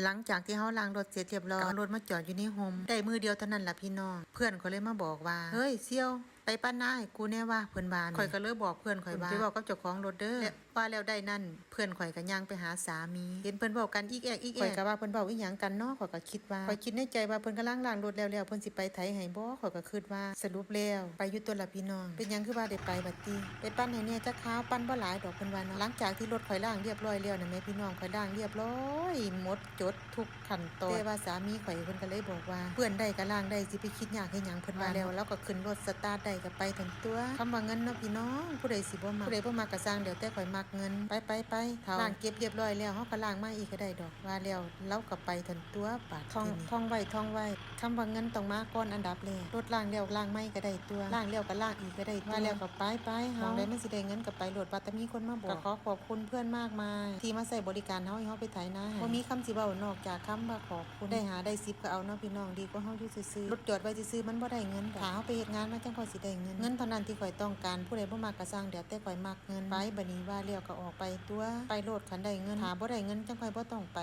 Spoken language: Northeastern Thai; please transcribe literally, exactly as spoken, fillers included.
หลังจากที่เฮาล้างรถเสร็จเรียบร้อย ก็เอารถมาจอดอยู่ในฮ่ม ได้มื้อเดียวเท่านั้นล่ะพี่น้อง เพื่อนข่อยเลยมาบอกว่า เฮ้ย เสี่ยว ไปปั่นนาให้กูแหน่ว่า เพิ่นว่าแหม ข่อยก็เลยบอกเพื่อนข่อยว่า ไปเว้ากับเจ้าของรถเด้อ และว่าแล้วได้นั้น เพื่อนข่อยก็ย่างไปหาสามี เห็นเพิ่นเว้ากันอิกแอกอิกแอก ข่อยก็ว่าเพิ่นเว้าอิหยังกันเนาะ ข่อยก็คิดว่า ข่อยคิดในใจว่าเพิ่นกำลังล้างรถแล้วๆ เพิ่นสิไปไถให้บ่ ข่อยก็คิดว่า สรุปแล้ว ไปอยู่ตั๊วล่ะพี่น้อง เป็นหยังคือว่าได้ไปบัดนี้ ไปปั่นให้แหน่จักคาว ปั่นบ่หลายดอก เพิ่นว่าเนาะ หลังจากที่รถข่อยล้างเรียบร้อยแล้วนะแหมพี่น้อง ข่อยล้างเรียบร้อย หมดจดทุกขั้นตอน แต่ว่าสามีข่อยเพิ่นก็เลยบอกว่า เปื้อนได้ก็ล้างได้ สิไปคิดยากเฮ็ดหยัง เพิ่นว่าเนาะ ว่าแล้ว ลาวก็ขึ้นรถสตาร์ทได้ก็ไปตั๊ว คำว่าเงินเนาะพี่น้อง ผู้ใดสิบ่มัก ผู้ใดบ่มักก็ซ่าง แล้วแต่ข่อยมักเงิน ไปๆๆ เฒ่า ล้างเก็บเรียบร้อยแล้ว เฮาก็ล้างมาอีกก็ได้ดอก ว่าแล้ว ลาวก็ไปตั๊ว บาด ท่อง ทีนี้ ท่องไว้ ท่องไว้ คำว่าเงินต้องมาก่อนอันดับแรก รถล้างแล้วล้างใหม่ก็ได้ตั๊ว ล้างแล้วก็ล้างอีกก็ได้ตั๊ว ว่าแล้วก็ไปๆ เฮา หม่องใดมันสิได้เงินก็ไปโลด ว่าแต่มีคนมาบอก ก็ขอขอบคุณเพื่อนมากมาย ที่มาใช้บริการเฮา ให้เฮาไปไถนาให้ บ่มีคำสิเว้านอกจากคำว่าขอบคุณ ได้ห้าได้สิบก็เอาเนาะพี่น้อง ดีกว่าเฮาอยู่ซื่อๆ รถจอดไว้ซื่อๆ มันบ่ได้เงินดอก ถ้าเฮาไปเฮ็ดงานมันจั่งค่อยสิได้เงิน เงินเท่านั้นที่ข่อยต้องการ ผู้ใดบ่มักก็ซ่าง แล้วแต่ข่อยมักเงิน ไปบัดนี้ ว่าแล้วก็ออกไปตั๊ว ไปโลด คันได้เงิน ถ้าบ่ได้เงินจั่งค่อยบ่ต้องไป